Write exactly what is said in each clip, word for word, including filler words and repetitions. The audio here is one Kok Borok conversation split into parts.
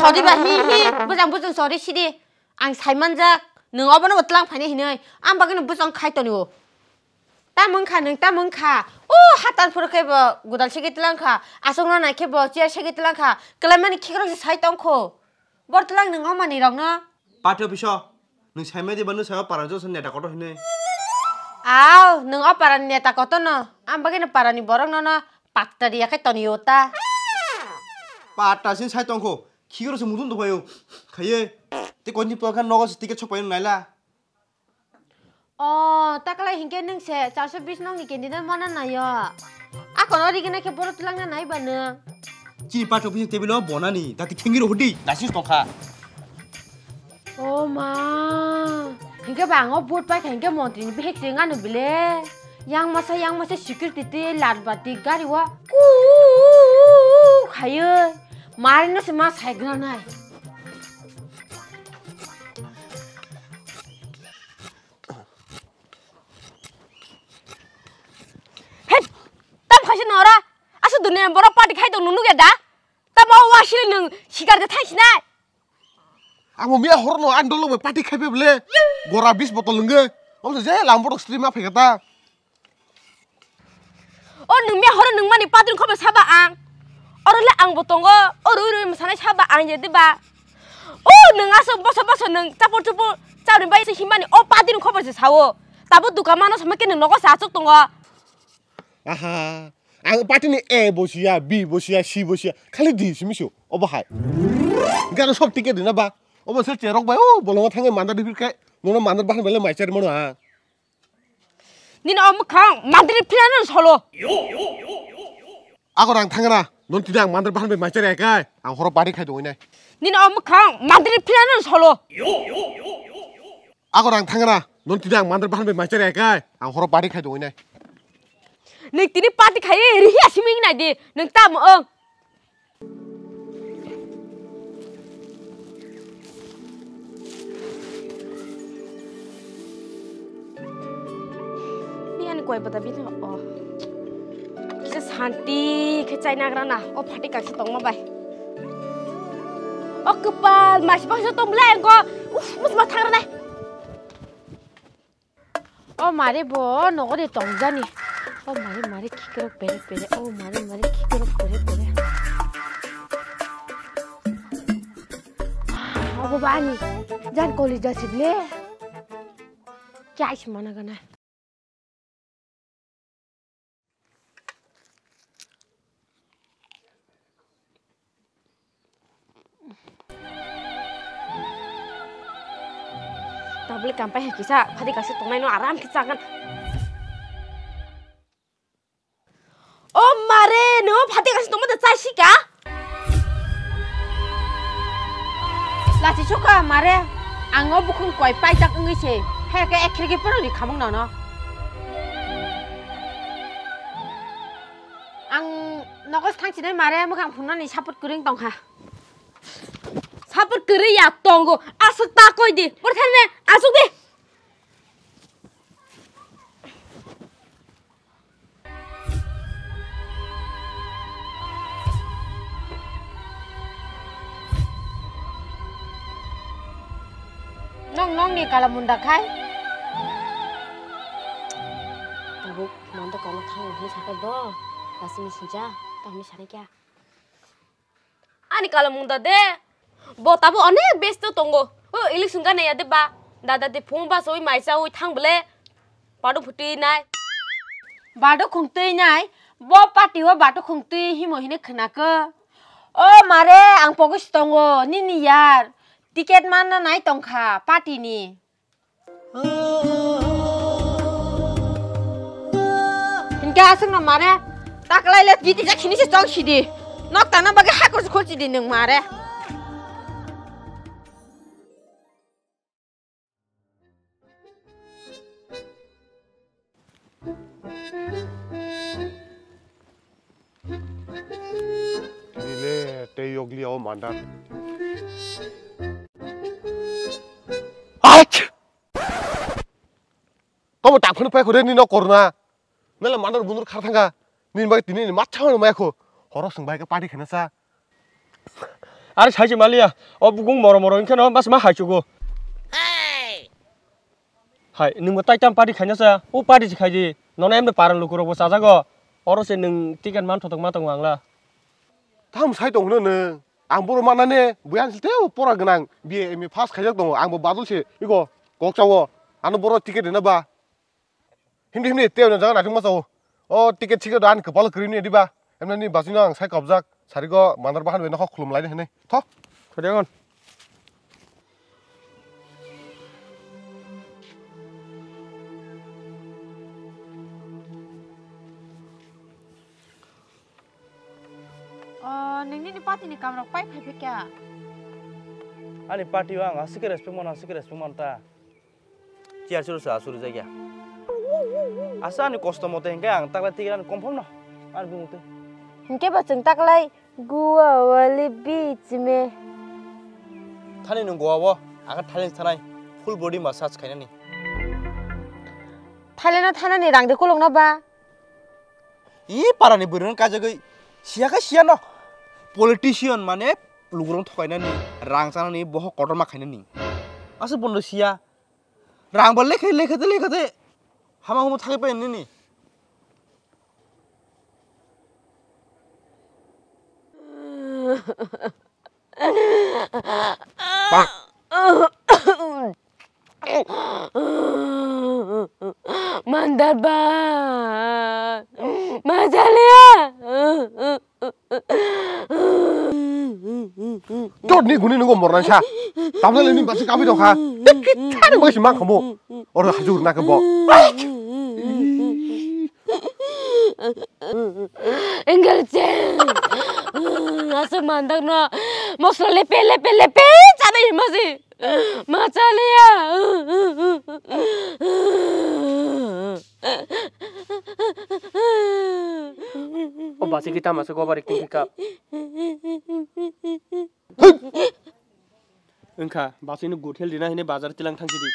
Sorry ba, hi, hi, bujang, bujang, sorry, sidi. Ang saimanjak, nwng obono bo tlang phaini hinwi, ang bagwino bujang khai tonio. Tamo wngkha nwng, tamo wngkha. O hatan phuru khe bo godal segwi tlang kha. Aswkno nai khe bo chair segwi tlang kha. Kwlaimani khikrok se sai tong kho. Bor tlang nwng o manwi rokno. Party office o nwng saimai di ba nwng saiba para joto neta kotor hinwi. Aw, nwng o parani neta kotor no. Ang bagwino parani borok nono patta riya khai tonio ta. Patta sin sai tong kho. Khikrok se mudun do phaio. Khaiye. Te koi ni pokha nogo se ticket sok phaio naila. O, taklai hinkhe nwng se charso bis nokni candidate mana naio. Akono rigina khe borok twlangna nai ba nwng. Chini party office ni table o bonani, dati khengwi rw hwdi, naising tongkha. O ma, hinkhe ba ang o vote paikha hinkhe montri ni bihik se wngano bile. Yang masa, yang masa security twi lat bati gari o ku khaiwi. Mari no se ma saigra nai. Hei, tam khaisa nora. Asu dunia borok party khai tong nunu ge da. Tamo wasile nwng sikar de thai sinai. Amo miya horo no ang dolo bai party khai pe ble. Gora bis botol nungge. Amo je lam borok stream ma phai kata. O nwng miya horo nwng mani patwrwng khobo saba ang. Oro le ang bo tongo. O rui rui mwsanai saba ang je diba. O nwng aso boso boso nwng chapur chupur chauni bai se himani o patwrwng khobo se sao. Tabo duka mano sama ke nwng nogo se achuk tongo. Aha. Ang party ni A bo siya, B bo siya, C bo siya. Khali D simi sio. Obo hai. Gano sob ticket dina ba. Obo se cherok bai o bolongo thangai mandar dipir kai. Nono mandar bahan bele mai chari mano ha. Nini o mwkhang mandri philano solo. Ako rang thangna, non tida ang mandar bahan bai maichari akai. Ang horo bari khai dongoi nai. Nini o mwkhang mandri philano solo. Ako rang thangna, non tida ang mandar bahan bai maichari akai. Ang horo bari khai dongoi nai. Nik tini party khai rihi asiming nai di. Nung tam ong. Bini koi bata bini o. Kisa santi khe chai nagra na. O phatik kaisa tongma bai. O kwpal masi baksa tong bwle engko. Uf, mus ma thangra nai. O mare bo nogo de tongjani. O mare mare khikrok pere pere. O mare mare khikrok pere pere. Obo bani jan college jasible. Kya ish mana gana. Tablet kampai hai kisa, phadi kaisa tongnai no aram khe chagan. O mare, no phadi kaisa tongma da chai sika? Lachi suka mare, ang o bukhung koi paijak wngwi se, hai khe ek khe khe phano ri khamung nono. Ang nogo thang sinai mare, mwkhang phunani support kwrwng tongkha. Support kwrwi ya tongo, aswk ta koi di, bor thane aswk di. Nong nong ni kala munda khai. Tabuk manda kono thang hini sakai bo, lasi ni sinja, tang hini sanai kya. Ani kala munda de. Bo tabo onek besto tongo. O election gana ya de ba. Dada de phone ba soi mai sa oi thang bele. Bado phuti nai. Bado khungtwi nai. Bo party o bado khungtwi himo hine khna ko. O mare ang pogis tongo nini yar. Ticket manna nai tongkha party ni. Hinkhe aswkno mare taklai le giti jak sini se chong sidi. Nok tangna bagwi hakur khulchidi nwng mare. Nile tei yogli o mandar. Ach! Tomo tak phano pai khore ni no korna. Nela mandar bundur khar thanga. Nin bai tini ni matcha hono mai kho. Horo sung bai ka party khana sa. Are sai se maliya, o bukung moro moro wngkhe no bas ma hai chugo. Hai, nwng bo tai tam party khaina cha, o party se khai di. Nono emni paran lukurok bo chajago. Oro se nwng ticket man thotok ma tongo ang la. Tam sai tong hwno nwng. Ang boro manane buyan se teo pora gwnang. B A M E pass khaijak tongo. Ang bo badol se iko kok chawo. Ano boro ticket rina ba. Himdi himdi teo no jaga naithok ma chawo. O ticket siket do ani kwpalo kwrwi ni diba. Emnani basino ang sai kobjak. Sarigo mandar bahan bai nokhok khulum laina hinwi. Tho. Khodiangon. O, nini ni party ni kamrok pai phai phikya? Ani party o ang aswk khe respect mano, aswk khe respect mano ta. Tiar chwrwsa asuri jakya. Asa ani kosto mote hinkhe ang taklai tigir ani confirm no. Ani bumung twi. Hinkhe bo chwng taklai Goa wali beach me. Thani nwng Goa o, ang Thailand thanai full body massage khainani. Thailand o thanani rang de kulok no ba? I parani bwrwino kajagwi siya khe siya no. Politician mane lukurok thokainani, rang chanani, bohok kotorma khainani. Aswk bono siya. Rang bo lekhe lekhe de lekhe de. Hama humo thagwi pai nini. Mandar ba, ma jaliya. Jot ni guni nungo mornai sa. Tamla le ni basi kabi dong kha. Thani bai si mang khamu. Oro haju na ke bo. Engel che. Aswk mandak no. Mosla lepe lepe lepe chana hima si. Ma chaliya. O basi kita masa gobar acting kap. Wngkha, basino good health rina hini bazar tilang thang sidi.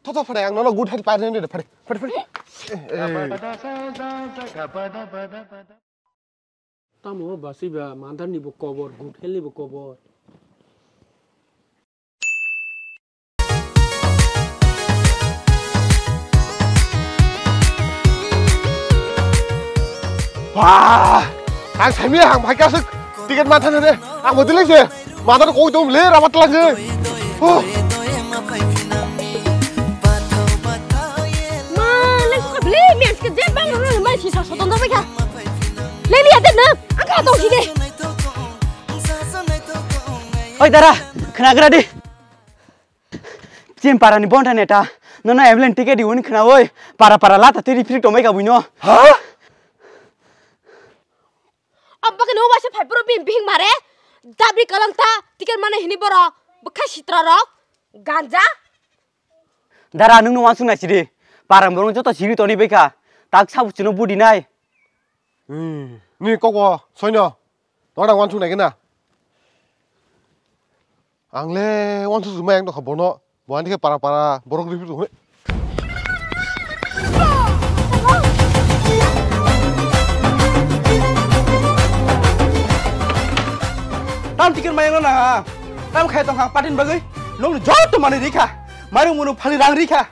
Tho, tho, phare, ang nono good health pairina hini phare, phare, phare. Eh, eh. Tamo basi ba mandar ni bo kobor, good health ni bo kobor. Wah, ang sami ang bhai kasuk tiket matha nade, ang bodile je, mata koi dom le rabat lage. Oh. Ma, le kok le mi aske je bang ro mai si sa soton da ka. Le li ade na, ang ka to si de. Oi dara, khna gra di. Chin para ni bonta neta, nono ambulance ticket diuni khna oi, para para lata tiri phiri tomai ka buino. Ha? Abba khe no waisa phai pro bim bihing mare, dabri kalang ta, ticket mane hini boro, bwkha sitra rok, ganja. Dara nwng no wansuk nai sidi, para borong joto siri toni bekha, tak sabu chino budi nai. Hmm, ni kok bo soino. Tongda wansuk nai kena. Ang le wansuk sumai ang tongkha bono. Bo ani khe para para borok riphi tongwi. Tam ticket mayang na. Tam khai tongkha patin bagwi. Nong joto mani rikha. Mairung munu phali rang rikha.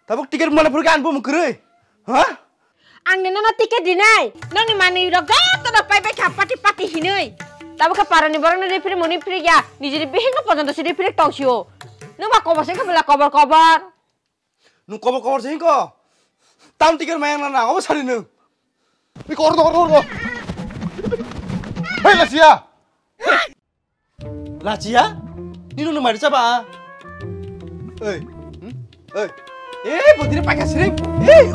Tabuk ticket mane phurkhe ang bumung kwrwi. Ha? Ang ni nono ticket rinai. Nongni manwi rok joto no pai bai kha pati pati hinwi. Tabuk khe parani borok no referee muni phirikya. Nijini bihik no pojonto si referee tong sio. Nung ba kobor se khe bela kobor kobor. Nung kobor kobor se ko. Tam ticket mayang na na obo sari nung. Iko ordo ordo ordo. Hei lasia. Lachiya? Nino no mari chaba? Ei. Hmm? Ei. Eh, bodire paika siring. Eh,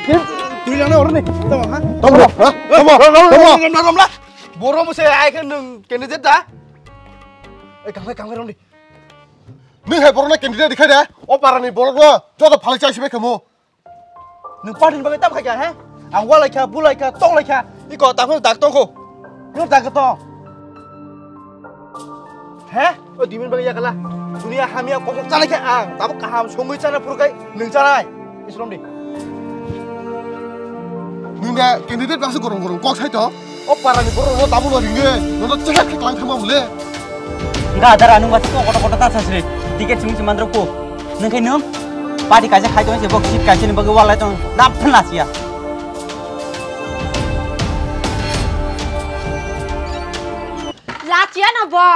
eh. Tui lana orne. Tamo ha? Tamo, ha? Tamo, tamo. Romla, romla. Boro mo se ai khe nung candidate da? Ei, kangkai, kangkai romdi. Nung hai borok na candidate dikhai da? O parani borok no joto phalai chai sibai khamu. Nwng party ni bagwi tam khaikha, he? Ang walaikha, bulaikha, toklaikha. Iko, takhuk dak tongkho. Nwng dak tong. He? O dimin bagwi yakala. Dunia hamya kokok chalaikha ang. Tabuk kaham songwi chana phurkai nwng chanai. Isrom di. Nwng da candidate baksa gorong gorong kok sai to. O parani borok no tabuk no ringe, nono chekar khe klang thangma mole. Ga dara nung ba to koto koto ta sasri. Ticket simi simi mandro ko. Nung khe nung party kaisa khai tong se bok seat kaisa ni bagwi walai tong dap thla sia. Lachia no bo.